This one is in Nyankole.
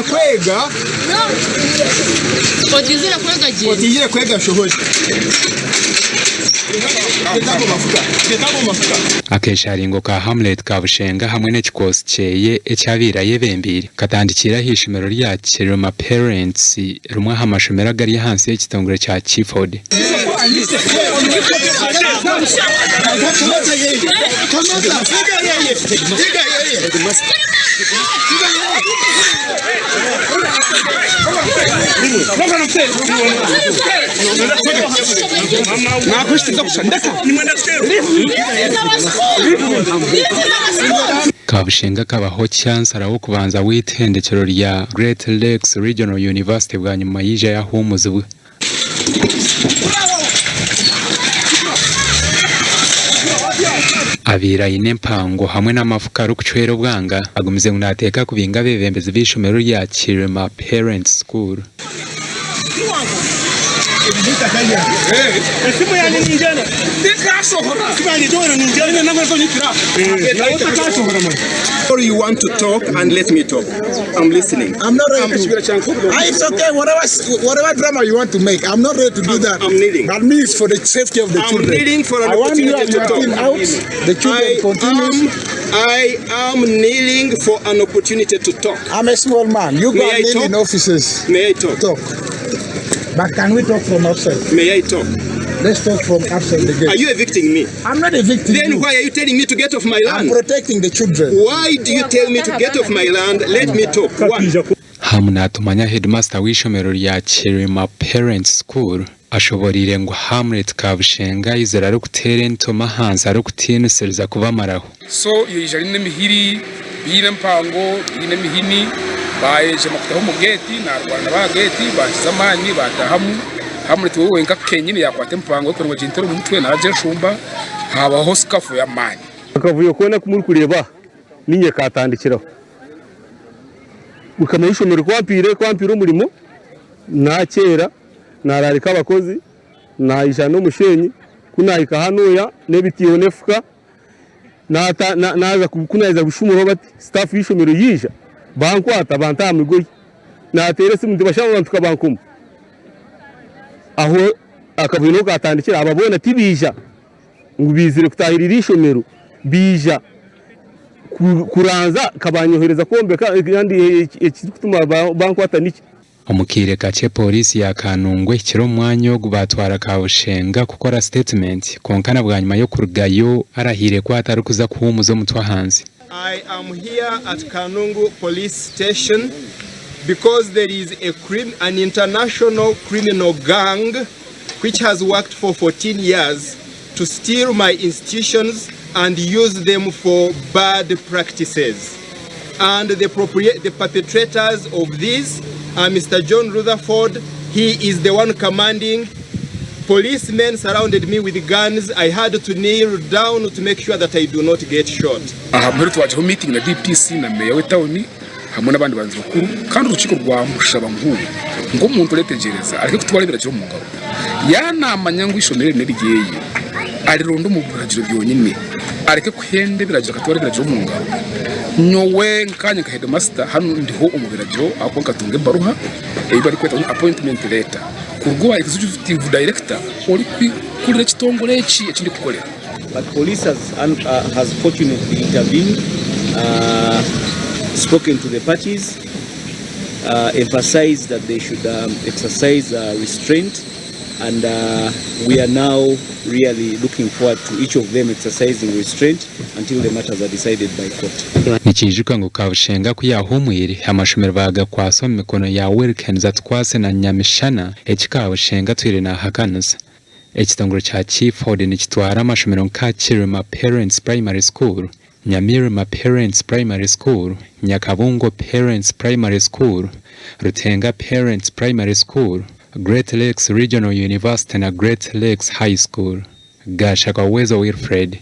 Kwega. Otiizire kwega gye. Otiizire kwega shohoza. Akesharingo ka Hamlet Kabushenga hamwe n'ekikoosi kyeye eki abaire ayebembeire katandikiire aha ishomero rya Kirima Parents rimwe aha mashomero agari ahansi y'ekitongore kya Kiford. Kabushenga akabaho Chancellor w'okubanza w'eitendekero rya Great Lakes Regional University bwanyima yaija yahuumuzibwa. Abaire aine empango hamwe n'amafuka arikucwera obwanga, agumize ngu nateeka kubinga abeebembezi b'eishomero rya Kirima Parents School. Or you want to talk and let me talk. I'm listening. I'm not ready to. Ah, it's okay. Whatever, whatever drama you want to make, I'm not ready to do that. I'm kneeling. But me, it's for the safety of the I'm children. kneeling for an I want you opportunity and to your talk. team out. The children I continue. am, I am kneeling for an opportunity to talk. I'm a small man. You go May and I kneel talk? in offices. May I talk? Talk. But can we talk from outside? May I talk? Let's talk from outside the Are gate. you evicting me? I'm not evicting Then you. why are you telling me to get off my I'm land? protecting the children. Why do you tell me to get off my land? Let me talk. One. Hamu natumanya headmaster w'eishomero rya Kirima Parents School ashoboreire ngu Hamlet Kabushenga aizire arikuteera entoma ahansi arikutiinisiriza kubamaraho. So yaija aine emihiri, biine empango, biine emihini, baayejema kutaha omu geeti, naarwana nabo aha geeti, bankiza amaani, baataahamu. Hamlet we wenka kenyini yaakwata empango erikwenda ngu agintere omu mutwe, naagyeshumba, haabaho sikafu y'amaani. Akavuyo koona aku murikureeba aha niinye kaatandikiraho. Mukama w'eishomero ku ampiire ku ampiire omurimo, naakyera, naaraarika abakozi, naija n'omusheenyi, ku naahika hanuya n'ebitiiho n'efuka, naaza ku naaheza kushumuraho bati, sitaafu y'eishomero yaija, bankwata banta aha migoye. Naateera esimu nti bashaho abantu kabankoma. Aho akavuyo niho kaatandikira, aba boona tibaija ngu baizire kutaahirira eishomero, baija kuranza kabanyohereza kwombeka kandi ekirikutuma bankwata niki? Omu kaire kakye Pooriisi ya Kanungu ehikire omu mwanya ogu baatwara Kabushenga kukora sitetimenti kwonka na bwanyima y'okurugayo arahiire ku atarikuza kuhuumuza omutwe ahansi. I am here at Kanungu police station because there is a crim an international criminal gang which has worked for 14 years to steal my institutions and use them for bad practices. And the, the perpetrators of this are Mr. John Rutherford. He is the one commanding. Policemen surrounded me with guns. I had to kneel down to make sure that I do not get shot. Aha muheru twagireho meeting na DPC na meya w'etawuni hamwe n'abandi bantu bakuru kandi orukiiko rwamushaba ngu nk'omuntu oretegyereza areke kutwara ebiragiro omu ngaro. Yaanamanya ngu eishomero eri n'eryeye arironde omu biragiro byonyine areke kuhenda ebiragiro akatwara ebiragiro omu ngaro. Nyowe nkanye nka headmaster hanu ndiho omu biragiro ahakuba nkatunga ebaruha ei barikweta ngu appointment letter kuruga owa executive director orikukurira ekitongore eki eki ndikukorera. But police has, uh, has fortunately intervened, uh, spoken to the parties, uh, emphasized that they should um, exercise uh, restraint, and uh, we are now really looking forward to each of them exercising restraint until the matters are decided by court. Nikiijuka ngu Kabushenga ku yaahumwire, amashomero baagakwasa omu mikono ya Wilkens Atukwase na Nyamishana, eki Kabushenga atwire naahakanisa. Ekitongore kya Kiford nikitwara amashomero nka Kirima Parents Primary School, Nyamirima Parents Primary School, Nyakabungo Parents Primary School, Rutenga Parents Primary School, Great Lakes Regional University na Great Lakes High School. Gashaka Wezo Wilfred.